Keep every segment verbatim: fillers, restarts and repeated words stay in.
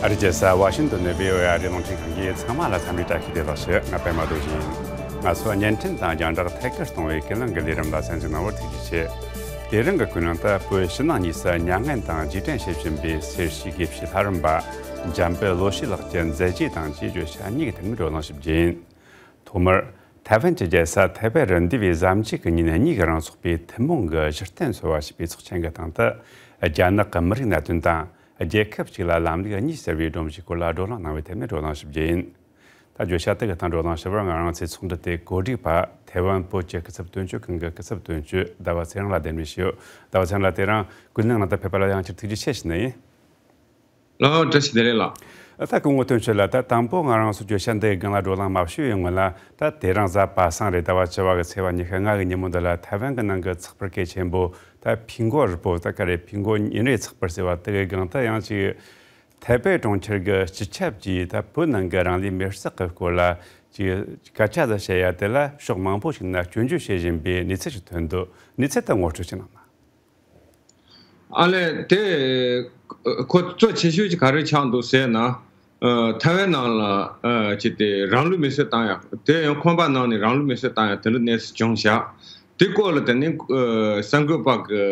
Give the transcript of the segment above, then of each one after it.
ཨ་རིའི་རྒྱལ་ས་ཝ་ཤིང་ཏོན་ནས་བྷི་ཨོ་ཨེ་ཨ་རིའི་རླུང་འཕྲིན་ཁང་གིས་ཚང་མ་ལ་འཚམས་འདྲི་བཀྲ་ཤིས་བདེ་ལེགས་ཞུ། ང་པད་མ་རྡོ་རྗེ་ཡིན། ང་ཚོ་བརྙན་འཕྲིན་དང་རྒྱང་བསྒྲགས་ཐད་ཀར་གཏོང་བའི་ཀུན་གླེང་གི་ལས་རིམ་ལ་གསན་གཟིགས་གནང་བར་ཐུགས་རྗེ་ཆེ། དེ་རིང་གི་ཀུན་གླེང་དུ་བོད་ཕྱི་ནང་གཉིས་སུ་མྱ་ངན་དང་རྗེས་དྲན་བྱེད་བཞིན་པའི་སེར་བྱེས་དགེ་བཤེས་ལྷ་རམས་པ་འཇམ་དཔལ་བློ་ཤེས་ལགས་ཀྱི་མཛད་རྗེས་དང་བཅས་བརྗོད་བྱ་གཉིས་ཀྱི་ཐད་ནས་བགྲོ་གླེང་ཞིབ་རྒྱུ་ཡིན། ཐོག་མར། ཐའེ་ཝན་གྱི་རྒྱལ་ས་ཐའེ་པེ་རུ་འདས་པའི་གཟའ་མཇུག་གི་ཉིན་གཉིས་ཀྱི་རིང་འཚོགས་པའི་ཐུན་མོང་གི་གཞི་རྟེན་འཚོལ་བ་ཞེས་པའི་ཚོགས་ཆེན་གྱི་སྟེང་དུ། རྒྱ་ནག་གི་མི་རིགས་གནད་དོན་དང་། རྒྱལ་ཁབ་གཅིག་ལ་ལམ་ལུགས་གཉིས་ཟེར་བའི་སྒྲོམ་གཞིའི་སྐོར་ལ་བགྲོ་གླེང་གནང་བའི་ཐད་ནས་བགྲོ་གླེང་ཞིབ་རྒྱུ་ཡིན། ད་བརྗོད་བྱ་དེ་གི་སྟེང་བགྲོ་གླེང་ཞུ་བར་ང་རང་ཚོའི་ཚོགས་འདུ་དེ་གོ་སྒྲིག་པ་ཐའེ་ཝན་བོད་ཀྱི་སྐུ་ཚབ་དོན་གཅོད་ཁང་གི་སྐུ་ཚབ་དོན་གཅོད་ཟླ་བ་ཚེ་རིང་ལགས་གདན་འདྲེན་ཞུས་ཡོད། ཟླ་བ་ཚེ་རིང་ལགས་དེ་རིང་ཀུན་གླེང་ནང་དུ་ཕེབས་པ་ལ་ཡང་བསྐྱར་ཐུགས་རྗེ་ཆེ་ཞུ་ནི་ཡིན། ལགས་བཀྲ་ཤིས་བདེ་ལེགས་ལགས། ད་སྐུ་ངོ་དོན་གཅོད་ལགས། ད་དང་པོ་ང་རང་ཚོ་བརྗོད་བྱ་འདི་སྒང་ལ་བགྲོ་གླེང་མ་ཞུས་པའི་སྔོན་ལ། ད་དེ་རིང་གཟའ་པ་སངས་རེད། ཟླ་བ་བཅུ་བ་གི་ཚེས་པ་ཉི་ཤུ་ལྔ་གི་ཉིན་མོ་འདི་ལ་ཐའེ་ཝན་གྱི་ནང་གི་ཚགས་པར་གལ་ཆེན་པོ་ད་ཕིང་གོ་རི་པོ་ད་ག་རེ་ཕིང་གོ་ཉིན་རེའི་ཚགས་པར་ཟེར་བ་དེ་གི་སྒང་དུ་ཡང་ཅིག་ཐའེ་པེ་གྲོང་ཁྱེར་གྱི་སྤྱི་ཁྱབ་ཀྱིས་ད་བོད་ནང་གི་རང་ལུས་མེར་བསྲེགས་ཀྱི་སྐོར་ལ་ཅིག་སྐད་ཆ་ཟིག་བཤད་ཡ་དེ་ལ་ཕྱོགས་མང་པོ་ཞིག་ནས་སྐྱོན་བརྗོད་བྱེད་བཞིན་པའི་གནས་ཚུལ་ཞིག་ཐོན་འདུག་གནས་ཚུལ་དེ་ངོ་སྤྲོད་ཅིག་གནང་ན། ཨ་ལས་དེ། ཁོ་གཙོ་ཆེ་ཤོས་ཀྱི་ག་རེ་ཆགས་འདུག་ཟེར་ན། ཨ། ཐའེ་ཝན་ནང་ལ་ཨ་ཅི་སྟེ་རང་ལུས་མེར་སྲེག་བཏང་ཡག་དེ་ཡང་ཁང་པ་ནང་ནས་རང་ལུས་མེར་སྲེག་བཏང་ཡག་དེ་འདྲ་གནས་ཚུལ་བྱུང་བཞག་དེ་སྐོར་ལ་དེ་ནི་ཨ་གསར་འགོད་པ་གི་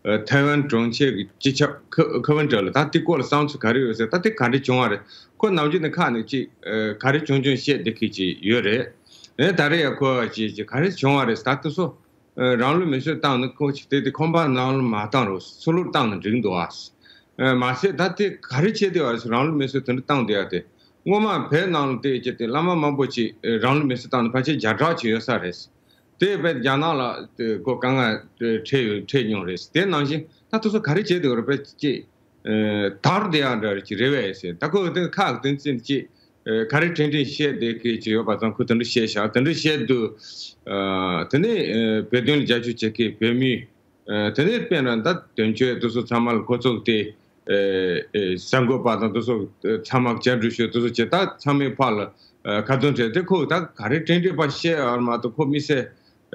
ཨ་ཐའེ་ཝན་གྲོང་ཁྱེར་གྱི་སྤྱི་ཁྱབ་ཁ་ཁ་ཝན་ཀྲི་ལ་ད་དེ་སྐོར་ལ་བསམ་ཚུལ་ག་རེ་ཡོད་ཟེར། ད་དེ་ག་རེ་བྱུང་བ་རེད། ཁོ་ནམ་རྒྱུན་ནས་ཁ་ནས་ཅིག་ཨ་ག་རེ་བྱུང་བྱུང་བཤད་བསྡད་མཁན་ཅིག་ཡོད་རེད། ཨེ་ད་རེས་ཡང་ཁོ་ཅིག་ཅིག་ག་རེ་བྱུང་བ་རེད་ཟེར། ད་དེ་ཚོ། ཨ། རང་ལུས་མེ་གསོད་བཏང་ནི་ཁོ་ཅིག་དེ་དེ་ཁང་པ་ནང་ལ་མ་བཏང་རོགས། ཕྱི་ལོགས་བཏང་ན་འགྲིག་འདུག་ཨ། ཨ། མ་ཟད་ད་དེ་ག་རེ་བྱས་བསྡད་པ་རེད་ཟེར། རང་ལུས་མེ་གསོད་དེ་འདྲ་བཏང་བསྡད་ཡ་དེ། སྔོན་མ་བོད་ནང་ལ་དེ་ཅིག་དེ་བླ་མ་མང་པོ་ཅིག་ཨ་རང་ལུས་མེ་གསོད་བཏང་ནི་ཕལ་ཆེར་བརྒྱ་ཕྲག་ཅིག་ཡོད་ས་རེད། དེ་བས་རྒྱ་ནག་ལ་དེ་སྒོ་གང་ང་འཕྲད་ཡོད་འཕྲད་མྱོང་རེད། དེ་ནང་བཞིན་ད་དེ་ཚོ་ག་རེ་བྱས་བསྡད་པ་རེད། བས་ཅིག་ཨ་དར་བསྡད་ཡ་འདྲ་ཅིག་རེད་པས་ཟེར། ད་ཁོ་དེ་ཁག་དོན་ཚན་ཅིག་ཨ་ག་རེ་དྲན་དྲན་བཤད་བསྡད་མཁན་ཅིག་ཡོད་པ་དང་། ཁོས་དེ་འདྲ་བཤད་བཞག་དེ་འདྲ་བཤད་དུས། ཨ་དེ་ནས་ཨ་བོད་དོན་ལ་རྒྱབ་སྐྱོར་བྱེད་མཁན་བོད་མི། ཨ་དེ་ནས་དཔེར་ན་ད་དོན་གཅོད་དེ་ཚོ་ཚང་མ་ལ་ཁོ་ཚོ་དེ་ཨ་ཨ་གསར་འགོད་པ་དང་དེ་ཚོ་ཚང་མ་བཅར་འདྲི་ཞུ་དེ་ཚོ་བྱེད། ད་ཚང་མའི་ཕར་ལ་ཨ་ཁ་རྡུང་བྱས་ཏེ་ཁོ་ད་ག་རེ་དྲན་དྲན་པ་བཤད་ཡོད་མ་གཏོགས། ཁོ་དམིགས་བསལ་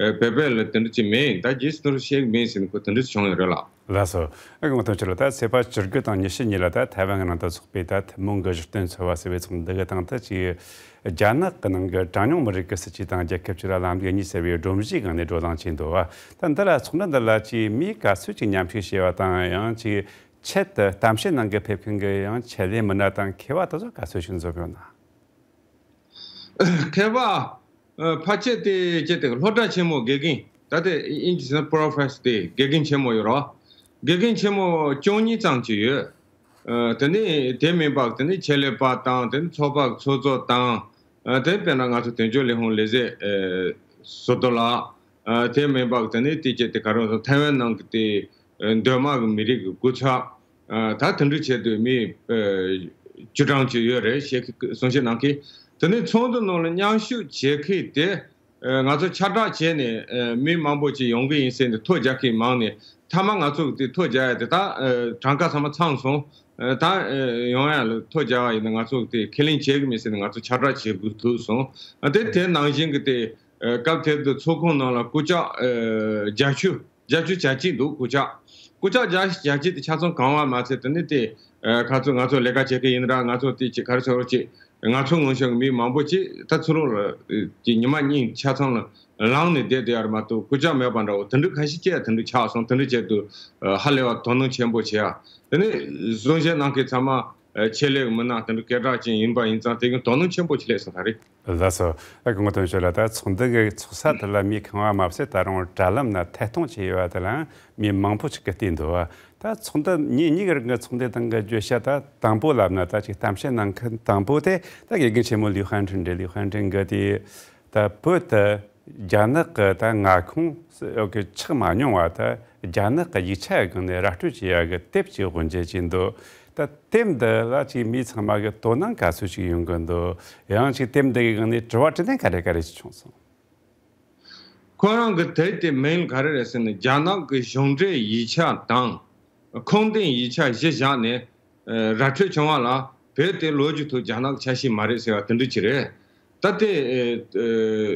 ཨ་བོད་པའི་ལ་དེ་འདྲ་ཅིག་མེད། ད་རྗེས་སུ་དེ་འདྲ་བཤད་གི་མེད་ཟེར་ནས་ཁོ་དེ་འདྲ་བྱུང་ཡོད་རེད་ལགས། ལགས་སོ། ཨ་ཁུ་ངོ་དོན་གཅོད་ལགས། ད་ཚེས་པ་བཅུ་དགུ་དང་ཉི་ཤུ་གཉིས་ལ་ད་ཐའེ་ཝན་གྱི་ནང་དུ་འཚོགས་པའི་ད་ཐུན་མོང་གི་གཞི་རྟེན་འཚོལ་བ་ཟེར་བའི་ཚོགས་འདུ་གི་སྟེང་དུ་ཅིག་རྒྱ་ནག་གི་ནང་གི་གྲངས་ཉུང་མི་རིགས་ཀྱི་སྲིད་ཇུས་དང་རྒྱལ་ཁབ་གཅིག་ལ་ལམ་ལུགས་གཉིས་ཟེར་བའི་སྒྲོམ་གཞིའི་སྒང་ནས་བགྲོ་གླེང་བྱས་འདུག་པ། ད་འདི་ལ་ཚོགས་འདུ་འདི་ལ་ཅིག་མིའི་ག་ཚོད་ཅིག་མཉམ་ཞུགས་བྱས་པ་དང་། ཡང་ཅིག་ཆེད་དུ་གཏམ་བཤད་གནང་གི་ཕེབས་མཁན་གྱི་ཡང་ཆེད་ལས་མི་སྣ་དང་མཁས་པ་དེ་ཚོ་ག་ཚོད་ཞིག་འཛོམས་ཡོད་ན། མཁས་པ་ཨ་ཕལ་ཆེར་དེ་ཅིག་དེ་སློབ་གྲྭ་ཆེན་མོ་དགེ་རྒན། ད་དེ་ཨིན་ཇི་ཟེར་ན་པོ་རོ་ཕེ་སར་དེ་དགེ་རྒན་ཆེན་མོ་ཡོད་རེད། དགེ་རྒན་ཆེན་མོ་བཅུ་གཉིས་ཙམ་ཅིག་ཡོད། ཨ་དེ་ནས་དེ་མིན་པ་དེ་ནས་ཆེད་ལས་པ་དང་། དེ་ནས་ཚོགས་པ་ཚོགས་གཙོ་དང་། ཨ་དེ་དཔེར་ན་ང་ཚོ་དོན་གཅོད་ལས་ཁུངས་ལས་བྱེད་ཨ་བཟོ་ལྟོ་ལགས། ཨ་དེ་མིན་པ་དེ་ནས་དེ་ཅིག་དེ་ག་རེ་ཟེར། ཐའེ་ཝན་ནང་གི་དེ་ཨ་མདོ་དམངས་ཀྱི་མི་རིགས་ཀྱི་སྐུ་ཚབ། ཨ་ད་དེ་འདྲ་བྱས་དུས་མི་ཨ་བཅུ་གྲངས་ཅིག་ཡོད་རེད། བཤད་མཁན་གསུང་བཤད་གནང་མཁན། དེ་ནས་ཚོགས་འདུ་ནང་ལ་མཉམ་ཞུགས་བྱེད་མཁན་དེ་ཨ་ང་ཚོ་ཁྱབ་བསྒྲགས་བྱས་ནས་ཨ་མི་མང་པོ་ཅིག་ཡོང་གི་ཡིན་ཟེར་ནས་ཐོ་རྒྱག་མཁན་མང་ནས། མཐའ་མ་ང་ཚོ་གི་དེ་ཐོ་རྒྱག་ཡ་དེ་ད་ཨ་གྲངས་ཀ་ཚང་མ་ཚང་སོང་། ཨ་ད་ཨ་ཡོང་ཡ་ལ་ཐོ་རྒྱག་པ་ཡིན་ན་ང་ཚོ་གི་དེ་ཁས་ལེན་བྱེད་གི་མེད་ཟེར་ནས་ང་ཚོ་ཁྱབ་བསྒྲགས་བྱེད་དགོས་ཐུག་སོང་། ཨ་དེ་དེ་ནང་བཞིན་གི་དེ་ཨ་སྐབས་དེ་དུས་ཚོགས་ཁང་ནང་ལ་སྐུ་ཞབས་ཨ་བརྒྱད་ཅུ། བརྒྱད་ཅུ་གྱ་གཅིག་འདུག་སྐུ་ཞབས། སྐུ་ཞབས་བརྒྱད་ཅུ་གྱ་གཅིག་དེ་ཆ་ཚང་གང་བ་མ་ཚད། དེ་ནི་དེ་ཨ་ཁ་ཚོ་ང་ཚོ་ལས་ཀ་བྱེད་མཁན་ཡིན་ར། ང་ཚོ་དེ་ཅིག་ག་རེ་ཟེར་བ་ཅིག་ང་ཚོ་ངོ་ཤེས་མི་མང་པོ་ཅིག་ད་ཚུར་ལོག་ལ་ཅིག་ཉི་མ་གཉིས་ཆ་ཚང་ལ་ལངས་ནས་བསྡད་བསྡད་ཡ་རེད་མ་གཏོགས། སྐུ་ཞབས་མེད་པ་འདྲ་བོ་དེ་འདྲ་ཁ་ཤས་ཅིག་དེ་འདྲ་ཆགས་སོང་། དེ་འདྲ་བྱས་དུས་ཨ་ཧ་ལས་པ་དོ་སྣང་ཆེན་པོ་བྱེད་ཡ། དེ་ནི་གསུང་བཤད་གནང་མཁན་ཚང་མ་ཨ་ཆེད་ལས་མི་སྣ་དེ་འདྲ་སྐད་གྲགས་ཅན་ཡིན་པ་ཡིན་ཙང་། དེ་གི་དོ་སྣང་ཆེན་པོ་ཅིག་སླེབས་སོང་ད་རེད། ལགས་སོ། ཨ་ཁུ་ངོ་དོན་གཅོད་ལགས། ད་ཚོགས་འདུ་གི་ཚོགས་ས་དེ་ལ་མི་གང་བ་མ་ཟད། ད་རུང་དྲ་ལམ་ན་ཐད་གཏོང་བྱས་ཡོད་པ་དེ་ལའང་མི་མང་པོ་ཞིག་གིས་བལྟས་འདུག་པ། ད་ཚོགས་འདུ་ཉིན་གཉིས་ཀྱི་རིང་གི་ཚོགས་འདུ་སྟེང་གི་བརྗོད་བྱ་ད་དང་པོ་ལབ་ན། ད་ཅིག་གཏམ་བཤད་གནང་མཁན་དང་པོ་དེ་ད་དགེ་རྒན་ཆེན་མོ་ལིའུ་ཧན་ཀྲིན་རེད། ལིའུ་ཧན་ཀྲིན་གིས་དེ་ད་བོད་དུ་རྒྱ་ནག་གི་ད་མངའ་ཁོངས་ཆགས་མ་མྱོང་བ། ད་རྒྱ་ནག་གི་ཡིག་ཆ་གི་སྒང་ནས་ར་སྤྲོད་བྱེད་ཡ་གི་དེབ་ཅིག་དབུ་འབྱེད་བྱས་འདུག་ད་དེབ་འདི་ལ་ཅིག་མི་ཚང་མ་གི་དོ་སྣང་ག་ཚོད་ཅིག་ཡོང་གི་འདུག་ཡང་ཅིག་དེབ་འདི་གི་སྒང་ནས་དྲི་བ་དྲིས་ལན་ག་རེ་ག་རེ་ཅིག་བྱུང་སོང་། ཁོ་རང་གི་དེབ་དེ་མིང་ག་རེ་རེད་ཟེར་ན། རྒྱ་ནག་གི་གཞུང་འབྲེལ་ཡིག་ཆ་དང་ཁུངས་ལྡན་ཡིག་ཆ་གཞི་བཞག་ནས་ཨ་ར་སྤྲོད་བྱུང་བ་ལ། བོད་དེ་ལོ་རྒྱུས་ཐོག་རྒྱ་ནག་གི་ཆ་ཤས་མ་རེད་ཟེར་བ་དེ་འདྲ་ཅིག་རེད། ད་དེ་ཨ་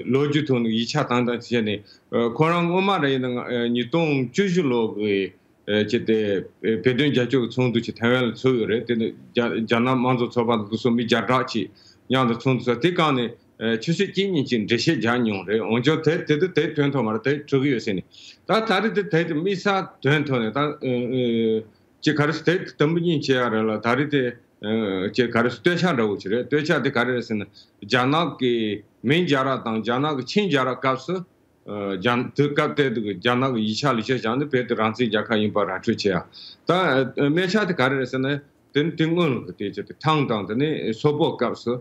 ལོ་རྒྱུས་ཐོག་ནས་ཡིག་ཆ་དང་དང་བྱས་ནས། ཨ་ཁོ་རང་སྔོན་མ་ར་ཡིན་ན་ཨ་ཉིས་སྟོང་བཅུ་བཞི་ལོ་གི་ ཨེ་ཅི་སྟེ་ཨེ་བོད་དོན་རྒྱབ་སྐྱོར་གྱི་ཚོགས་འདུ་ཅིག་ཐའེ་ཝན་ལ་ཚོགས་ཡོད་རེད། དེ་ནི་རྒྱ་རྒྱ་ནག་དམངས་གཙོ་ཚོགས་པ་དང་དེ་ཚོ་མི་བརྒྱ་ཕྲག་ཅིག་མཉམ་དུ་ཚོགས་འདུ་ཚོགས། དེ་སྒང་ནས་ཨེ་ཆུ་ཚོད་གཅིག་གཉིས་ཅིག་འགྲེལ་བཤད་རྒྱག་མྱོང་རེད། འོན་ཀྱང་དེ་དེ་དུས་དེ་ཐོན་ཐུབ་མ་རེད། དེ་གྲུབ་ཀྱི་ཡོད་ཟེར་ནས། ད་ད་རེས་དེ་དེ་དེ་དམིགས་བསལ་དོན་ཐོག་ནས་ད་ཨེ་ཨེ་ཅིག་ག་རེ་ཟེར། དེ་དུམ་བུ་གཉིས་བྱས་ཡ་རེད་ལ། ད་རེས་དེ་ཨེ་ཅིག་ག་རེ་ཟེར། སྟོད་ཆ་འདྲ་བོ་ཅིག་རེད། སྟོད་ཆ་དེ་ག་རེ་རེད་ཟེར་ན། རྒྱ་ནག་གི་མིང་རྒྱལ་རབས་དང་རྒྱ་ནག་གི་ཆིང་རྒྱལ་རབས་སྐབས་སུ། ཨ་རྒྱ་དུས་སྐབས་དེ་དུས་རྒྱ་ནག་གི་ཡིག་ཆ་ལ་གཞི་བཞག་ནས་བོད་དེ་རང་བཙན་རྒྱལ་ཁབ་ཡིན་པ་ར་སྤྲོད་བྱས་ཡ། ད་ཨ་སྨད་ཆ་དེ་ག་རེ་རེད་ཟེར་ན། དེ་དེ་སྔོན་གྱི་དེ་ཅི་སྟེ་ཐང་དང་དེ་ནས་སོག་པོ་སྐབས་སུ་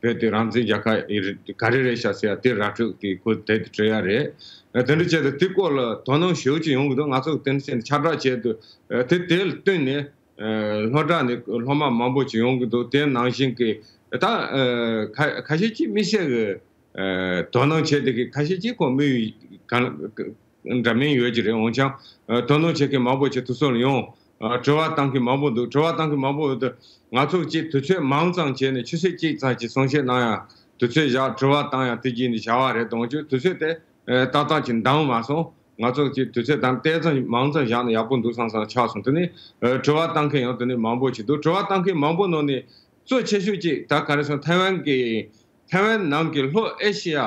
བོད་དེ་རང་བཙན་རྒྱལ་ཁབ་ཡིན་རེད། ག་རེ་རེད་ཤག་ཟེར་ཡ་དེ་ར་སྤྲོད་དེ་ཁོ་དེ་དེ་བྲིས་ཡ་རེད། ཨ་དེ་འདྲ་བྱས་ཏེ་དེ་སྐོར་ལ་དོ་སྣང་ཞེ་པོ་ཅིག་ཡོང་གི་འདུག། ང་ཚོ་གི་དེ་འདྲ་བྱས་ནས་ཁྱབ་བསྒྲགས་བྱས་དུས་ཨ་དེ་དེ་ལ་བསྟུན་ནས། ཨ་སློབ་གྲྭ་ནས་སློབ་མ་མང་པོ་ཅིག་ཡོང་གི་འདུག། དེ་ནང་བཞིན་གྱི་ད་ཨ་ཁ་ཁ་ཤས་ཅིག་དམིགས་བསལ་གྱི་ཨ་དོ་སྣང་བྱེད་བསྡད་མཁན་ཁ་ཤས་ཅིག་ཁོ་དམིགས་ཡུལ་གང་འདྲ་མིན་ཡོད་ཀྱི་རེད། འོན་ཀྱང་ཨ་དོ་སྣང་བྱེད་མཁན་མང་པོ་ཅིག་དེ་ཚོ་ལ་ཡོང་། ཨ་དྲི་བ་བཏང་མཁན་མང་པོ་འདུག། དྲི་བ་བཏང་མཁན་མང་པོ་ཡོད་དུས་ང་ཚོ་ཅིག་དུས་ཚོད་མང་ཙམ་བྱས་ནས་ཆུ་ཚོད་གཅིག་ཙམ་ཅིག་གསུང་བཤད་གནང་ཡ། དུས་ཚོད་བཞག། དྲི་བ་བཏང་ཡ་དེ་བརྒྱུད་ནས་བྱ་བ་རེད། དོན་གཅོད་དུས་ཚོད་དེ་ཨ་ཏག་ཏག་ཅིག་འདང་མ་སོང་། ང་ཚོ་ཀྱི་དུས་ཚོད་དང་ཏོག་ཙམ་མང་ཙམ་བཞག་ན་ཡག་པོ་འདུག་བསམ་བསམ་ཆགས་སོང་། དེ་ནས་ཨ་དྲི་བ་བཏང་མཁན་ཡང་དེ་ནས་མང་པོ་ཞིག་འདུག། དྲི་བ་བཏང་མཁན་མང་པོ་ནང་ནས་གཙོ་ཆེ་ཤོས་ཅིག་ད་ག་རེ་ཟེར། ཐའེ་ཝན་གྱི་ཐའེ་ཝན་ནང་གི་ལྷོ་ཨེ་ཤི་ཡ་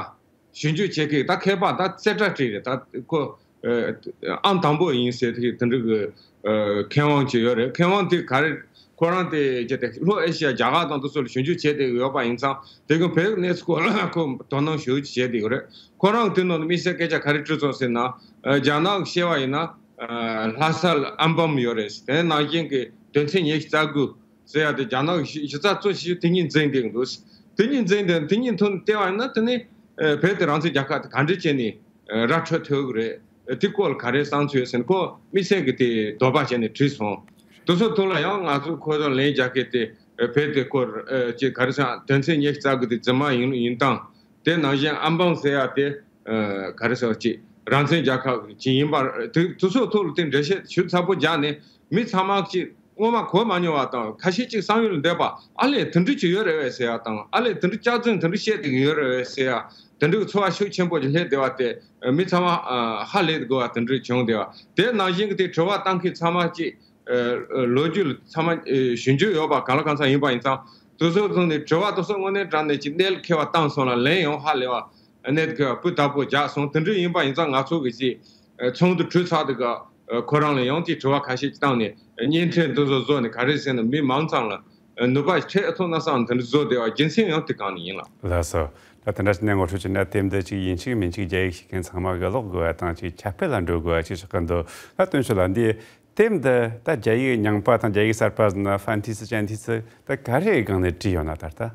ཞིབ་འཇུག་བྱེད་མཁན་ད་མཁས་པ་ད་ཙེ་ཏྲ་ཀྲི་རེད། ད་ཁོ་ཨ་ཨང་དང་པོ་ཡིན་ཟེར་དེ་དེ་འདྲ་གི་ཨ་མཁས་དབང་ཅིག་ཡོད་རེད། མཁས་དབང་དེ་ག་རེ། ཁོ་རང་དེ་ཅི་སྟེ་ལྷོ་ཨེ་ཤི་ཡ་རྒྱ་གར་དང་དེ་ཚོ་ལ་ཞིབ་འཇུག་བྱས་ཏེ་ཡོད་པ་ཡིན་ཙང་། དེ་གི་བོད་གནས་ཚུལ་སྐོར་ལ་ཁོ་དོ་སྣང་ཞེ་པོ་ཅིག་བྱས་ཏེ་ཡོད་རེད། ཁོ་རང་དེ་ནང་དམིགས་བསལ་སྐད་ཆ་ག་རེ་དྲིས་སོང་ཟེར་ན། ཨ་རྒྱ་ནག་བཤད་པ་ཡིན་ན་ཨ་ལྷ་ས་ལ་ཨམ་བན་ཡོད་རེད། དེ་ནང་བཞིན་གྱི་དོན་ཚན་ཉི་ཤུ་རྩ་དགུ་ཟེར་ཡ་དེ་རྒྱ་ནག་གཞི་གཞི་རྩ་གཙོ་ཆེ་ཤོས་དེ་གཉིས་འཛིན་བསྡད་འདུག། དེ་གཉིས་འཛིན་བསྡད། དེ་གཉིས་ཐོག་ནས་བལྟས་པ་ཡིན་ན་དེ་ནི་ཨ་བོད་དེ་རང་བཙན་རྒྱལ་ཁབ་དེ་ག་འདྲ་བྱས་ནས་ར་འཕྲོད་ཐུབ་ཀྱི་རེད། དེ་སྐོར་ལ་ག་རེ་བསམ་ཚུལ་ཡོད་ཟེར་ན། ཁོ་དམིགས་བསལ་གྱི་དེ་དོགས་པ་བྱས་ནས་དྲིས་སོང་། དེ་ཚོ་ཐོག་ལ་ཡང་ང་ཚོ་ཁོ་ཚོ་ལན་རྒྱག་མཁན་དེ་བོད་དེ་སྐོར་ཨ་ཅིག་ག་རེ་ཟེར། དོན་ཚན་ཉི་ཤུ་རྩ་དགུ་དེ་རྫུན་མ་ཡིན་ཡིན་སྟངས། དེ་ནང་བཞིན་ཨམ་བན་ཟེར་ཡ་དེ་ཨ་ག་རེ་ཟེར། ཅིག་རང་བཙན་རྒྱལ་ཁབ་ཅིག་ཡིན་པ་དེ་དེ་ཚོ་ཐོག་ལ་དེ་འགྲེལ་བཤད་ཞིབ་ཚགས་པོ་རྒྱག་ནས། མི་ཚང་མ་ཅིག་སྔོན་མ་གོ་མ་མྱོང་བ་དང་ཁ་ཤས་ཅིག་བསམ་ཡུལ་འདས་པ། ཨ་ལས་དེ་འདྲ་ཅིག་ཡོད་རེད་པས་ཟེར་ཡ་དང་། ཨ་ལས་དེ་འདྲ་སྐྱག་རྫུན་དེ་འདྲ་བཤད་དེ་ཡོད་རེད་པས་ཟེར་ཡ། དེ་འདྲའི་ཚོར་བ་ཤུགས་ཆེན་པོ་ཅིག་སླེབས་བསྡད་པ་དེ་མི་ཚང་མ་ཨ་ཧ་ལས་དགོས་པ་དེ་འདྲ་བྱུང་བསྡད་པ། དེ་ནང་བཞིན་གྱི་དེ་དྲི་བ་བཏང་མཁན་ཚང་མ་ཅིག་ཨ་ལོ་རྒྱུས་ལ་ཚང་མ་ཨ་ཞིབ་འཇུག་ཡོད་པ་གང་ལ་གང་འཚམ་ཡིན་པ་ཡིན་ཙང་། དེ་ཚོ་ཚང་ནས་དྲི་བ་དེ་ཚོ་དངོས་གནས་དྲང་གནས་ཀྱི་གནད་ལ་འཁེལ་བ་བཏང་སོང་ལ། ལན་ཡང་ཧ་ལས་པ་གནད་འཁེལ་བ་སྤུས་དག་པོ་རྒྱག་སོང་། དེ་འདྲ་ཡིན་པ་ཡིན་ཙང་ང་ཚོ་གི་ཅིག་ཨ་ཚོགས་འདུ་གྲོལ་ཚར་དུས་སྐབས་ཨ་ཁོ་རང་ལ་ཡང་ཅིག་དྲི་བ་ཁ་ཤས་ཅིག་བཏང་ནས་བརྙན་འཕྲིན་དེ་ཚོ་བཟོས་ནས་ག་རེ་ཟེར་ན། མི་མང་ཚང་ལ་ཨ་ནུས་པ་འཕྲད་ཐུབ་ན་བསམ་དེ་འདྲ་བཟོས་བསྡད་པ་རྒྱུ་མཚན་ཡང་དེ་གང་ནས་ཡིན་ལགས། ལགས་སོ། ད་དེ་འདྲ་ཞིག་ནས་ངོ་སྤྲོད་བྱས་ན། དེབ་འདི་ཅིག་ཡིན་གཅིག་མིན་གཅིག་རྒྱ་ཡིག་ཤེས་མཁན་ཚང་མ་གི་ཀློག་དགོས་པ་དང་ཅིག་ཁྱབ་སྤེལ་ལ་འགྲོ་དགོས་པ་ཅིག་ཆགས་ཀྱི་འདུག། ད་སྟོན་ཆོས་ལགས། འདི་དེབ་འདི་ད་རྒྱ་ཡིག་རྙིང་པ་དང་རྒྱ་ཡིག་གསར་པ་ཟེར་ན། ཧྥན་ཏི་སི་ཅན་ཏི་སི་ད་ག་རེའི་སྒང་ནས་བྲིས་ཡོད་ན་ད་ལྟ།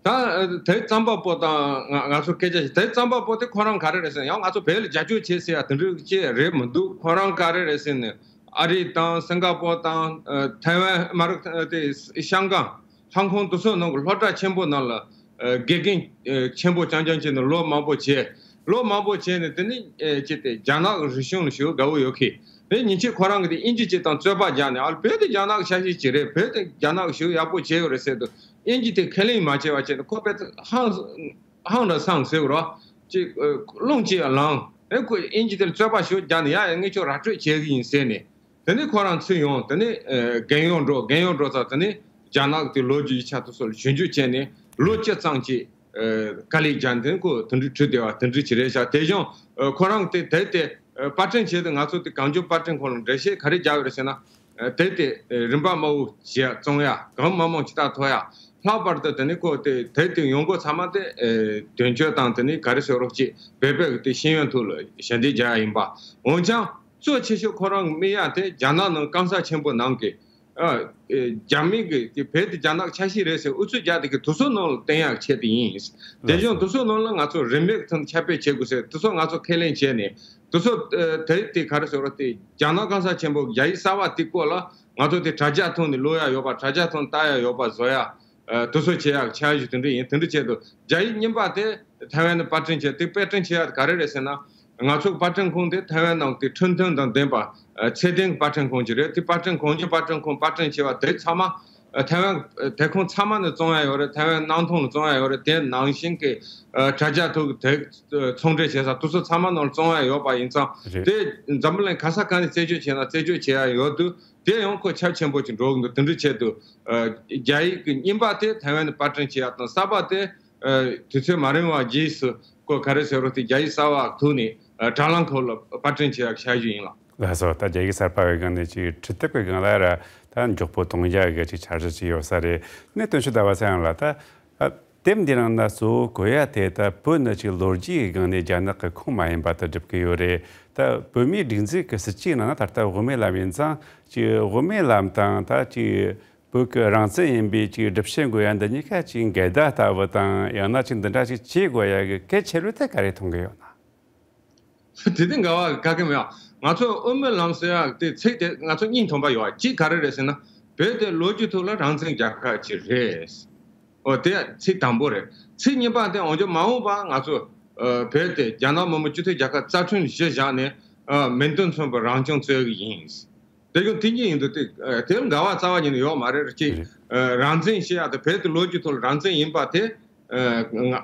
ད་ཨ་དེབ་རྩོམ་པ་པོ་དང་ང་ང་ཚོ་སྐད་ཆ་བཤད། དེབ་རྩོམ་པ་པོ་དེ་ཁོ་རང་ག་རེ་རེད་ཟེར་ན། ཡང་ང་ཚོ་བོད་ལ་རྒྱབ་སྐྱོར་བྱེད་ཟེར་ཡ་དེ་འདྲ་ཅིག་རེད་མི་འདུག། ཁོ་རང་ག་རེ་རེད་ཟེར་ན། ཨ་རི་དང་སིང་ག་པོར་དང་ཨ་ཐའེ་ཝན་མ་རེད། ཨ་དེ་ཤང་ཀང་ཧང་ཀོང་དེ་ཚོ་ནང་གི་སློབ་གྲྭ་ཆེན་པོ་ནང་ལ་ཨ་དགེ་རྒན་ཨ་ཆེན་པོ་རྐྱང་རྐྱང་བྱས་ནས་ལོ་མང་པོ་བྱས། ལོ་མང་པོ་བྱས་ནས་དེ་ནས་ཨ་ཅི་སྟེ་རྒྱ་ནག་གི་རིག་གཞུང་ལ་ཞེ་པོ་དགའ་པོ་ཡོད་མཁན། དེ་ཉིན་ཕྱེད་ཁོ་རང་གིས་དེ་དབྱིན་ཇི་ཅིག་དང་རྩོད་པ་རྒྱག་ནས། ཨ་བོད་དེ་རྒྱ་ནག་གི་ཆ་ཤས་ཅིག་རེད། བོད་དེ་རྒྱ་ནག་གིས་ཞེ་པོ་ཡག་པོ་བྱས་ཡོད་རེད་ཟེར་དུས། དབྱིན་ཇི་དེ་ཁས་ལེན་མ་བྱས་པ་བྱས་ནས། ཁོ་དཔེ་ཧང་ཧང་ར་སང་ཟེར་བ་རོ། ཅིག་ཨ་རླུང་ཅིག་ལངས། ཨེ་ཁོ་དབྱིན་ཇི་དེར་རྩོད་པ་ཞེ་པོ་རྒྱག་ནས། ཡ་ཡ་ངས་ཁྱོད་ར་སྤྲོད་བྱེད་གི་ཡིན་ཟེར་ནས། དེ་ནས་ཁོ་རང་ཚུར་ཡོང་། དེ་ནས་ཨ་རྒན་ཡོལ་འགྲོ། རྒན་ཡོལ་འགྲོ་ཚར། དེ་ནས་རྒྱ་ནག་གི་ལོ་རྒྱུས་ཡིག་ཆ་དེ་ཚོ་ལ་ཞིབ་འཇུག་བྱས་ནས་ལོ་བཅུ་ཙམ་ཅིག་ཨ་དཀའ་ལས་བརྒྱབ་ནས་ཁོ་དེ་འདྲ་བྲིས་བསྡད་པ་དེ་འདྲ་ཅིག་རེད་ཤག། དེ་བཞིན་ཨ་ཁོ་རང་དེ་དེ་དེ་ཨ་པར་སྐྲུན་བྱས་ཏེ། ང་ཚོ་དེ་གངས་ལྗོངས་པར་སྐྲུན་ཁང་ལ་འགྲེལ་བཤད་ག་རེ་རྒྱག་ཡོད་རེད་ཟེར་ན། ཨ་དེ་དེ་ཨ་རིན་པ་དམའ་བོ་བྱས་བཙོང་ཡ། གང་མང་མང་ཅིག་ད་ཐོབ་ཡ། ལྷག་པར་དུ་དེ་ནས་ཁོ་དེ་དེ་དེ་ཡོང་སྒོ་ཚང་མ་དེ་ཨ་དོན་གཅོད་དང་དེ་ནས་ག་རེ་ཟེར་རོགས་ཅིག་བོད་པའི་གི་དེ་ཤེས་ཡོན་ཐོག་ལ་ཞལ་འདེབས་རྒྱག་ཡ་ཡིན་པ། འོན་ཀྱང་གཙོ་ཆེ་ཤོས་ཁོ་རང་གི་དམིགས་ཡ་དེ་རྒྱ་ནག་ནང་སྐམ་ས་ཆེན་པོ་ནང་གི་ཨ་ཨ་རྒྱ་མི་གི་དེ་བོད་དེ་རྒྱ་ནག་ཆ་ཤས་རེད་ཟེར་ཨུ་ཚུགས་རྒྱག་དེ་གི་དེ་ཚོ་ནང་ལ་བསྟན་ཡག་ཆེད་དུ་ཡིན། དེ་བཞིན་དེ་ཚོ་ནང་ལ་ང་ཚོ་རིན་མེད་ཐོག་ནས་ཁྱབ་སྤེལ་བྱེད་དགོས་ཟེར། དེ་ཚོ་ང་ཚོ་ཁས་ལེན་བྱས་ནས། དེ་ཚོ་ཨ་དེ་དེ་ག་རེ་ཟེར་རོགས། དེ་རྒྱ་ནག་སྐམ་ས་ཆེན་པོ་རྒྱ་ཡིག་གསར་པ་དེ་སྐོར་ལ་ང་ཚོ་དེ་དྲ་རྒྱ་ཐོག་ནས་ཀློག་ཡ་ཡོད་པ། དྲ་རྒྱ་ཐོག་ནས་ལྟ་ཡ་ཡོད་པ་བཟོ་ཡ། ཨ་དེ་ཚོ་བྱེད་ཡག་འཆར་གཞི་དེ་འདྲ་ཡིན། དེ་འདྲ་བྱས་དུས་རྒྱ་ཡིག་རྙིང་པ་དེ་ཐའེ་ཝན་ནས་པར་སྐྲུན་བྱས། དེ་པར་སྐྲུན་བྱེད་ཡག་དེ་ག་རེ་རེད་ཟེར་ན། ང་ཚོ་གི་པར་སྐྲུན་ཁང་དེ་ཐའེ་ཝན་ནང་དེ་ཁྲིམས་མཐུན་དང་ལྡན་པ་ཨ་ཚད་ལྡན་གྱི་པར་སྐྲུན་ཁང་ཅིག་རེད། དེ་པར་སྐྲུན་གང་ཅིའི་པར་སྐྲུན་ཁང་པར་སྐྲུན་བྱས་པ་དེ་ཚང་མ་ ཐའེ་ཝན་དེ་ཁོངས་ཚང་མ་ནས་བཙོང་ཡ་ཡོད་རེད། ཐའེ་ཝན་གནམ་ཐང་ལ་བཙོང་ཡ་ཡོད་རེད། དེ་ནང་བཞིན་གྱི་དྲ་རྒྱ་ཐོག་གི་དེ་ཚོང་འབྲེལ་བྱེད་ས་དེ་ཚོ་ཚང་མ་ནང་ལ་བཙོང་ཡ་ཡོད་པ་ཡིན་ཙང་། རེད། དེ་འཛམ་བུ་གླིང་ག་ས་ག་ནས་རྩད་གཅོད་བྱས་ན་རྩད་གཅོད་བྱེད་ཡ་ཡོད་དུས། དེ་ཡང་ཁོ་ཁྱབ་ཆེན་པོ་ཅིག་འགྲོ་གི་འདུག་དེ་འདྲ་བྱས་དུས། རྒྱ་ཡིག་གི་རྙིང་པ་དེ་ཐའེ་ཝན་ནས་པར་སྐྲུན་བྱེད་ཡ་དང་གསར་པ་དེ་དུས་ཚོད་མ་རིང་བ་རྗེས་སུ་ཁོ་ག་རེ་ཟེར་རོ་དེ་རྒྱ་ཡིག་གསར་པ་ཐོག་ནས་དྲ་ལམ་ཁག་ལ་པར་སྐྲུན་བྱེད་ཡ་འཆར་གཞི་ཡིན་ལགས། ལགས་སོ། ད་རྒྱ་ཡིག་གསར་པ་བའི་སྒང་ནས་ཅིག་འབྲི་དེབ་ཀྱི་སྒང་ལ་ར་ད་མགྱོགས་པོ་གཏོང་རྒྱ་གི་ཅིག་འཆར་གཞི་ཅིག་ཡོད་ས་རེད། ནས་དོན་ཆུ་ཟླ་བ་ཚེ་དབྱངས་ལགས། ད་དེབ་འདི་ནང་ན་གཙོ་བོ་གོ་ཡ་དེ་ད་བོད་ནི་ཅིག་ལོ་རྒྱུས་ཀྱི་སྒང་ནས་རྒྱ་ནག་གི་ཁོངས་མ་ཡིན་པ་དེ་སྒྲུབ་ཀྱི་ཡོད་རེད། ད་བོད་མིའི་སྒྲིག་འཛུགས་ཀྱི་སྲིད་ཇུས་ནང་ན་ད་ལྟ་དབུ་མའི་ལམ་ཡིན་ཙང་ཅིག་དབུ་མའི་ལམ་དང་ད་ཅིག་བོད་ཀྱི་རང་བཙན་ཡིན་པའི་ཅིག་སྒྲུབ་བྱེད་དགོས་ཡ་འདི་གཉིས་ཀ་ཅིག་འགལ་ཟླ་ལྟ་བུ་དང་། ཡང་ན་ཅིག་འདི་འདྲ་ཅིག་བྱེད་དགོས་ཡ་གི་གལ་ཆེ་རུ་དེ་ག་རེ་མཐོང་གི་ཡོད་ན། དེ་དེ་འགལ་བ་ག་གེ་མེད་ཨ། ང་ཚོ་དབུ་མའི་ལམ་ཟེར་ཡག་དེ་ཚིག་དེ་ང་ཚོ་སྙིང་ཐོན་པ་ཡོད་ཨ། གཅིག་ག་རེ་རེད་ཟེར་ན། བོད་དེ་ལོ་རྒྱུས་ཐོག་ལ་རང་བཙན་རྒྱལ་ཁབ་ཅིག་རེད། འོ་དེ་ཚིག་དང་པོ་རེད། ཚིག་གཉིས་པ་དེ་འོན་ཀྱང་མ་འོངས་པ་ང་ཚོ་ཨ་བོད་དེ་རྒྱ་ནག་མི་དམངས་སྤྱི་མཐུན་རྒྱལ་ཁབ་རྩ་ཁྲིམས་གཞི་བཞག་ནས་ཨ་མིང་དོན་མཚུངས་པའི་རང་སྐྱོང་རྩོད་ཀྱི་ཡིན། དེ་ཀྱང་དེ་གཉིས་ཡིན་དུས་དེ་ཨ་དེ་འགལ་བ་རྩ་བ་ཉིད་ནས་ཡོད་མ་རེད། གཅིག་རེད། ཨ་རང་བཙན་ཞེས་ཡག་དེ་བོད་དེ་ལོ་རྒྱུས་ཐོག་ལ་རང་བཙན་ཡིན་པ་དེ། ཨ་ང་ཨ་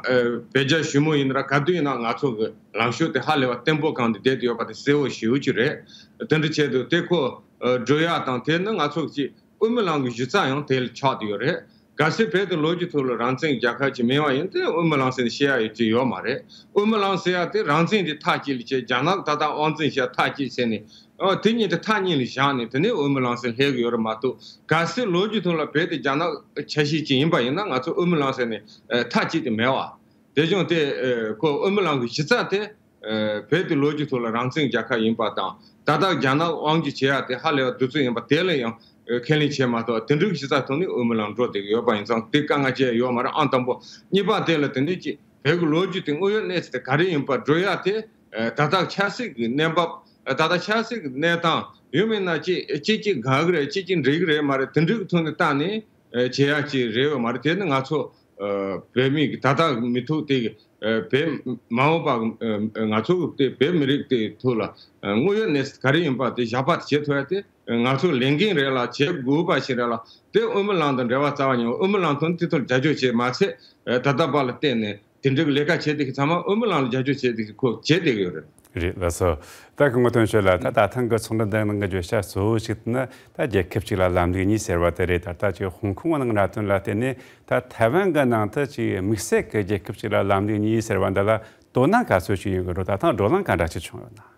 བོད་རྒྱ་ཞི་མོལ་ཡིན་ན་ར་ག་དུས་ཡིན་ན་ང་ཚོ་གི་ལངས་ཕྱོགས་དེ་ཧ་ལས་པ་བརྟན་པོ་གང་དུ་བསྡད་དེ་ཡོད་པ་དེ་གསལ་བོ་ཞེ་པོ་ཅིག་རེད། དེ་འདྲ་བྱས་དུས་དེ་ཁོ་ཨ་སྒྲུབ་ཡག་དང་དེ་ནི་ང་ཚོ་གི་དབུ་མའི་ལམ་གྱི་གཞི་རྩ་ཡང་དེ་ལ་ཆགས་བསྡད་ཡོད་རེད། གལ་སྲིད་བོད་དེ་ལོ་རྒྱུས་ཐོག་ལ་རང་བཙན་རྒྱལ་ཁབ་ཅིག་མིན་པ་ཡིན་ཏེ་དབུ་མའི་ལམ་ཟེར་ནས་བཤད་ཡག་ཡོད་ཀྱི་ཡོད་མ་རེད། དབུ་མའི་ལམ་ཟེར་ཡག་དེ་རང་བཙན་དེ་མཐའ་གཅིག་ལ་བྱས། རྒྱ་ནག་ད་ལྟ་དབང་འཛིན་བྱས་མཐའ་གཅིག་བྱས་ནས། ཨོ་དེ་གཉིས་དེ་མཐའ་གཉིས་ལ་བཞག་ནས་དེ་ནས་དབུ་མའི་ལམ་ཟེར་སླེབས་ཀྱི་ཡོད་རེད་མ་གཏོགས། གལ་སྲིད་ལོ་རྒྱུས་ཐོག་ལ་བོད་དེ་རྒྱ་ནག་ཆ་ཤས་ཅིག་ཡིན་པ་ཡིན་ན་ང་ཚོ་དབུ་མའི་ལམ་ཟེར་ནས་ཨ་མཐའ་གཅིག་ཏུ་མེད་པ། དེ་བྱུང་སྟེ་ཨ་ཁོ་དབུ་མའི་ལམ་གྱི་གཞི་རྩ་དེ་ཨ་བོད་དེ་ལོ་རྒྱུས་ཐོག་ལ་རང་བཙན་རྒྱལ་ཁབ་ཡིན་པ་དང་། ད་ལྟ་རྒྱ་ནག་དབང་སྒྱུར་བྱེད་ཡག་དེ་ཧ་ལས་པ་གདུག་རྩུབ་ཡིན་པ་དེ་ལ་ཡང་ཨ་ཁས་ལེན་བྱས་མ་གཏོགས། དེ་འདྲའི་གཞི་རྩ་ཐོག་ནས་དབུ་མའི་ལམ་འགྲོ་བསྡད་ཀྱི་ཡོད་པ་ཡིན་ཙང་དེ་དཀའ་ངལ་ཅི་ཡང་ཡོད་མ་རེད། ཨང་དང་པོ། གཉིས་པ་དེ་ལ་དེ་འདྲའི་ཅིག་བོད་ཀྱི་ལོ་རྒྱུས་དེ་དངོས་ཡོད་གནས་ཚུལ་དེ་ག་རེ་ཡིན་པ་བརྗོད་ཡག་དེ། ཨ་ད་ལྟ་ཆབ་སྲིད་ཀྱི་གནས་བབ། ཨ་ད་ལྟ་ཆབ་སྲིད་ཀྱི་གནས་སྟངས་ཡོད་མིན་ན་ཅིག་གཅིག་གཅིག་དགའ་གི་རེད། གཅིག་གཅིག་འགྲིག་གི་རེད་མ་རེད། དེ་འདྲའི་ཐོག་ནས་བལྟས་ནས་ཨ་བྱེད་ཡག་ཅིག་རེད་ཡོད་མ་རེད། དེ་ནི་ང་ཚོ་ཨ་བོད་མི་གི་ད་ལྟ་མི་ཐུག་དེ་གི་ཨ་བོད་མ་འོངས་པ་གི་ཨ་ང་ཚོ་གི་དེ་བོད་མི་རིགས་དེ་ཐོག་ལ་ཨ་དངོས་ཡོད་གནས་ཚུལ་ག་རེ་ཡིན་པ་དེ་ཞགས་པ་དེ་བྱེད་ཐུབ་ཡག་དེ་ང་ཚོ་ལས་འགན་རེད་ལ་བྱེད་དགོས་པ་ཞིག་རེད་ལ། དེ་དབུ་མའི་ལམ་དང་འབྲེལ་བ་རྩ་བ་ཉིད། དབུ་མའི་ལམ་ཐོག་ནས་དེ་ཐོག་ལ་རྒྱབ་སྐྱོར་བྱེད་མ་ཚད་ཨ་ད་ལྟ་བར་ལ་བལྟས་ནས། དེ་འདྲའི་ལས་ཀ་བྱེད་བསྡད་མཁན་ཚང་མ་དབུ་མའི་ལམ་ལ་རྒྱབ་སྐྱོར་བྱེད་བསྡད་མཁན་ཁོ་བྱེད་བསྡད་ཀྱི་ཡོད་རེད། རེད། ལགས་སོ། ད་སྐུ་ངོ་དོན་གཅོད་ལགས། ད་ད་ཐེངས་ཀྱི་ཚོགས་འདུ་འདིའི་ནང་གི་བརྗོད་བྱ་གཙོ་བོ་ཞིག་ནི་ད་རྒྱལ་ཁབ་གཅིག་ལ་ལམ་ལུགས་གཉིས་ཟེར་བ་དེ་རེད། ད་ལྟ་ཅིག་ཧོང་ཀོང་ནང་གནད་དོན་ལ་བརྟེན་ནས་ད་ཐའེ་ཝན་གྱི་ནང་དུ་ཅིག་དམིགས་བསལ་གྱི་རྒྱལ་ཁབ་གཅིག་ལ་ལམ་ལུགས་གཉིས་ཟེར་བ་འདི་ལ་དོ་སྣང་ག་ཚོད་ཅིག་ཡོང་གི་འདུག་ད་ཐེངས་བགྲོ་གླེང་ག་འདྲ་ཅིག་བྱུང་ཡོད་ན།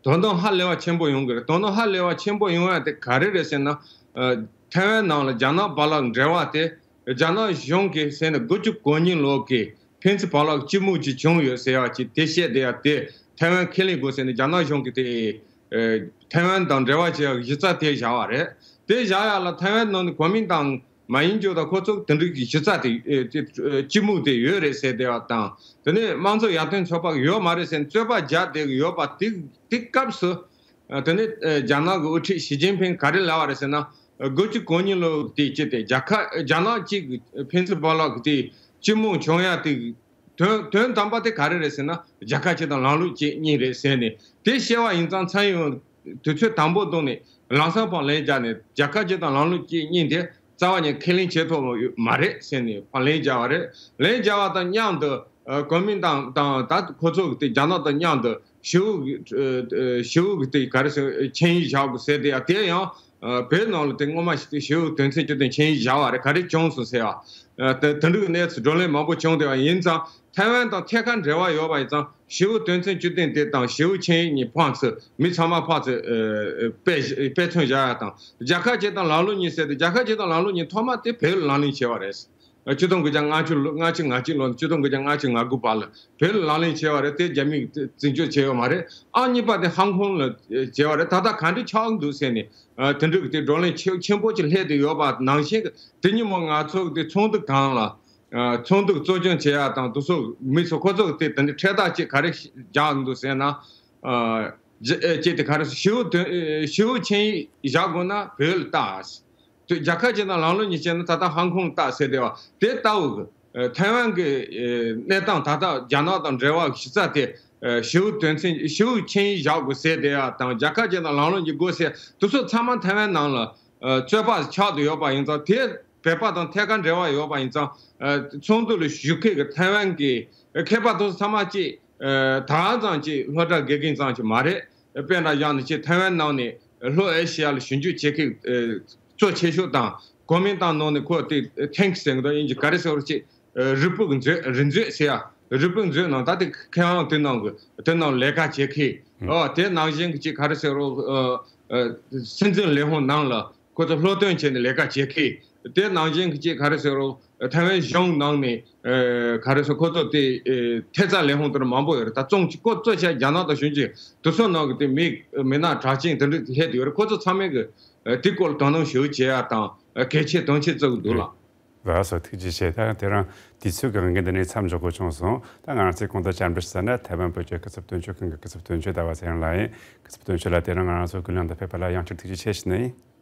དོ་སྣང་ཧ་ལས་པ་ཆེན་པོ་ཡོང་གི་རེད། དོ་སྣང་ཧ་ལས་པ་ཆེན་པོ་ཡོང་ཡ་དེ་ག་རེ་རེད་ཟེར་ན། ཨ་ཐའེ་ཝན་ནང་ལ་རྒྱ་ནག་བར་ལ་འབྲེལ་བ་དེ་རྒྱ་ནག་གཞུང་གིས་ཟེར་ནས་དགུ་བཅུ་གོ་གཉིས་ལོ་གི་ཕན་ཚུན་བར་ལ་སྐྱིད་སྨུག་ཅིག་བྱུང་ཡོད་ཟེར་ཡ་ཅིག་དེ་བཤད་བསྡད་ཡ་དེ་ཐའེ་ཝན་ཁས་ལེན་དགོས་ཟེར་ནས་རྒྱ་ནག་གཞུང་གིས་དེ་ཨ་ཐའེ་ཝན་དང་འབྲེལ་བ་བྱེད་ཡ་གཞི་རྩ་དེ་བཞག་པ་རེད། དེ་བཞག་ཡ་ལ་ཐའེ་ཝན་ནང་ནས་གོ་མིན་ཏང་མ་ཡིན་རྒྱུ་དང་ཁོ་ཚོ་དེ་འདྲ་གི་གཞི་རྩ་དེ་ཨེ་དེ་ཨེ་སྐྱིད་སྨུག་དེ་ཡོད་རེད་ཟེར་བསྡད་པ་དང་། དེ་ནས་དམངས་གཙོ་ཡར་ཐོན་ཚོགས་པ་ཡོད་མ་རེད་ཟེར་ནས་རྩོད་པ་རྒྱག་བསྡད་ཀྱི་ཡོད་པ་དེ་དེ་སྐབས་སུ། ཨ་དེ་ནས་ཨེ་རྒྱ་ནག་གི་དབུ་ཁྲིད་ཞི་ཅིན་ཕིང་ག་རེ་ལབ་པ་རེད་ཟེར་ན། ཨ་དགུ་བཅུ་གོ་གཉིས་ལོ་དེ་སྤྱི་དེ་རྒྱལ་ཁ་རྒྱ་ནག་གཅིག་གི་ཕན་ཚུན་བར་ལ་གི་དེ་སྐྱིད་སྨུག་བྱུང་ཡ་དེ། དོན་དོན་དམ་པ་དེ་ག་རེ་རེད་ཟེར་ན། རྒྱལ་ཁབ་གཅིག་དང་ལམ་ལུགས་གཅིག་གཉིས་རེད་ཟེར་ནས་དེ་བཤད་པ་ཡིན་ཙང་། མཚན་ཡོད་དུས་ཚོད་དང་པོ་བཏང་ནས་ལམ་སང་ཕར་ལན་བརྒྱབ་ནས། རྒྱལ་ཁབ་གཅིག་དང་ལམ་ལུགས་གཅིག་གཉིས་དེ་རྩ་བ་ནས་ཁས་ལེན་བྱེད་ཐུབ་ཡོད་མ་རེད་ཟེར་ནས་ཕར་ལན་བརྒྱབ་པ་རེད། ལན་བརྒྱབ་པ་དང་མཉམ་དུ་ཨ་གོ་མིན་ཏང་དང་ད་ཁོ་ཚོ་གི་དེ་རྒྱ་ནག་དང་མཉམ་དུ་ཞི་བོ་གི་ཨ་ཞི་བོ་གི་དེ་ག་རེ་ཟེར། ཆིངས་ཡིག་བཞག་དགོས་ཟེར་དེ་ཡ་དེ་ཡང་ཨ་བོད་ནང་ལ་དེ་སྔོན་མ་ཞིག་དེ་ཞི་བོ་དོན་ཚན་བཅུ་བདུན་ཆིངས་ཡིག་བཞག་པ་རེད། ག་རེ་བྱུང་སོང་ཟེར་བ། ཨ་དེ་དེ་འདྲའི་གནས་ཚུལ་བགྲོ་གླེང་མང་པོ་བྱུང་བསྡད་པ་ཡིན་ཙང་། ཐའེ་ཝན་དང་ཐད་ཀར་འབྲེལ་བ་ཡོད་པ་ཡིན་ཙང་། ཞི་བོ་དོན་ཚན་བཅུ་བདུན་དེ་དང་ཞི་བོ་ཆིངས་ཡིག་གཉིས་ཕར་ཚུར་མི་ཚང་མ་ཕར་ཚུར་ཨ་ཨ་དཔེ་དཔེ་མཚོན་བཞག་ཡ་དང་། རྒྱལ་ཁབ་གཅིག་དང་ལམ་ལུགས་གཉིས་ཟེར་ཏེ། རྒྱལ་ཁབ་གཅིག་དང་ལམ་ལུགས་གཉིས་ཐོག་མ་དེ་བོད་ལ་ལག་ལེན་བྱས་པ་རེད། ཨ་ཆིག་སྟོང་དགུ་བརྒྱ་ལྔ་བཅུ་ལོ། ལྔ་བཅུ་ང་གཅིག་ལོ་ནས་ཆིག་སྟོང་དགུ་བརྒྱ་ལྔ་བཅུ་ང་དགུ་བར་ལ་བོད་ལ་ལག་ལེན་བྱས་པ་རེད། དེ་རྒྱ་མིས་འཛིན་སྐྱོང་བྱས་ཡོད་མ་རེད། ཨ་གཉིས་པ་དེ་ཧང་ཀོང་ལ་བྱས་པ་རེད། ད་ལྟ་ག་འདྲ་ཆགས་འདུག་ཟེར་ནས། ཨ་དེ་འདྲ་གི་དེ་བགྲོ་གླེང་ཆེ་ཆེན་པོ་ཅིག་སླེབས་བསྡད་ཡོད་པ་ནང་བཞིན་གྱི། དེ་ཉིན་མོ་ང་ཚོ་གི་དེ་ཚོགས་འདུ་སྒང་ལ་ཨ་ཚོགས་འདུ་གཙོ་སྐྱོང་བྱེད་ཡ་དང་དེ་ཚོ་མི་ཚོ་ཁོ་ཚོ་གི་དེ་དེ་འདྲ་འཕྲེད་དར་ཅིག་ག་རེ་རྒྱག་འདུག་ཟེར་ན། ཨ་ཅི་ཨེ་ཅི་དེ་ག་རེ་ཞི་བོ་དོན་ཨེ་ཞི་བོ་ཆིངས་ཡིག་བཞག་དགོས་ན་བོད་ལ་ལྟ། དེ་རྒྱལ་ཁབ་གཅིག་དང་ལམ་ལུགས་གཉིས་བྱས་ན་ད་ལྟ་ཧང་ཀོང་ལ་ལྟ་ཟེར་བསྡད་པ་དེ་ལྟ་བུ་གི། ཨ་ཐའེ་ཝན་གྱི་ཨ་གནས་སྟངས་ད་ལྟ་རྒྱ་ནག་དང་འབྲེལ་བ་གཞི་རྩ་དེ་ཨ་ཞི་བོ་དོན་ཚན་ཞི་བོ་ཆིངས་ཡིག་བཞག་དགོས་ཟེར་བསྡད་ཡ་དང་། རྒྱལ་ཁབ་གཅིག་དང་ལམ་ལུགས་གཉིས་དགོས་ཟེར་དེ་ཚོ་ཚང་མ་ཐའེ་ཝན་ནང་ལ་ རྩོད་པ་ཆགས་བསྡད་ཡོད་པ་ཡིན་ཙང་། དེ་བོད་པ་དང་ཐད་ཀར་འབྲེལ་བ་ཡོད་པ་ཡིན་ཙང་། ཚོགས་འདུ་ལ་ཞུགས་མཁན་གྱི་ཐའེ་ཝན་གྱི་མཁས་པ་དེ་ཚོ་ཚང་མ་གཅིག་ད་ཙམ་གཅིག་སློབ་གྲྭ་དགེ་རྒན་ཙམ་གཅིག་མ་རེད། དཔེར་ན་བཞག་ན་གཅིག་ཐའེ་ཝན་ནང་ནས་ལྷོ་ཨེ་ཤི་ཡ་ལ་ཞིབ་འཇུག་བྱེད་མཁན་གཙོ་ཆེ་ཤོས་དང་། གོ་མིན་ཏང་ནང་ནས་ཁོ་དེ་ཐེངས་ཟེར་གི་འདུག་དབྱིན་ཇི་ག་རེ་ཟེར་བ་གཅིག་རུས་སྦལ་མཛོད། རུས་མཛོད་ཟེར་ཡ། རུས་སྦལ་མཛོད་ནང་ད་དེ་མཁས་དབང་དེ་ནང་གི་དེ་ནང་ལས་ཀ་བྱེད་མཁན། ཨོ་དེ་ནང་བཞིན་གྱི་གཅིག་ག་རེ་ཟེར་རོ། སྲིད་འཛིན་ལས་ཁུངས་ནང་ལ་ཁོ་ཚོ་སློབ་སྟོན་བྱས་ནས་ལས་ཀ་བྱེད་མཁན། དེ་ནང་བཞིན་གྱི་གཅིག་ག་རེ་ཟེར་རོ། ཐའེ་ཝན་གཞུང་ནང་ནས་ག་རེ་ཟེར། ཁོ་ཚོ་དེ་ཐེབས་རྩ་ལས་ཁུངས་དེར་མང་པོ་ཡོད་རེད། ད་རྩོམ་གཅིག་ཁོ་གཙོ་ཆེ་རྒྱ་ནག་དང་གཞུང་གཅིག་དེ་ཚོ་ནང་གི་དེ་མི་མི་སྣ་གྲགས་ཅན་དེ་འདྲ་ཧེད་ཡོད་རེད། ཁོ་ཚོ་ཚང་མས་གི་དེ་སྐོར་དོ་སྣང་ཞེ་པོ་བྱེད་ཡ་དང་གལ་ཆེ་དོན་ཆེ་བརྩི་གི་འདུག་ལགས། ལགས་སོ། ཐུགས་རྗེ་ཆེ། ད་དེ་རིང་དུས་ཚོད་ཀྱི་དབང་གིས་འདི་ནས་མཚམས་འཇོག་དགོས་བྱུང་སོང་། ད་ང་རང་ཚོས་གོང་དུ་བཅར་འདྲི་ཞུས་ན་ཐའེ་ཝན་བོད་ཀྱི་སྐུ་ཚབ་དོན་གཅོད་ཁང་གི་སྐུ་ཚབ་དོན་གཅོད་ཟླ་བ་ཚེ་རིང་ལགས་ཡིན། སྐུ་ཚབ་དོན་གཅོད་ལགས། དེ་རིང་ང་རང་ཚོ་སྐུ་ལུང་དུ་ཕེབས་པ་ལ་ཡང་བསྐྱར་ཐུགས་རྗེ་ཆེ་ཞུ་ནི་ཡིན།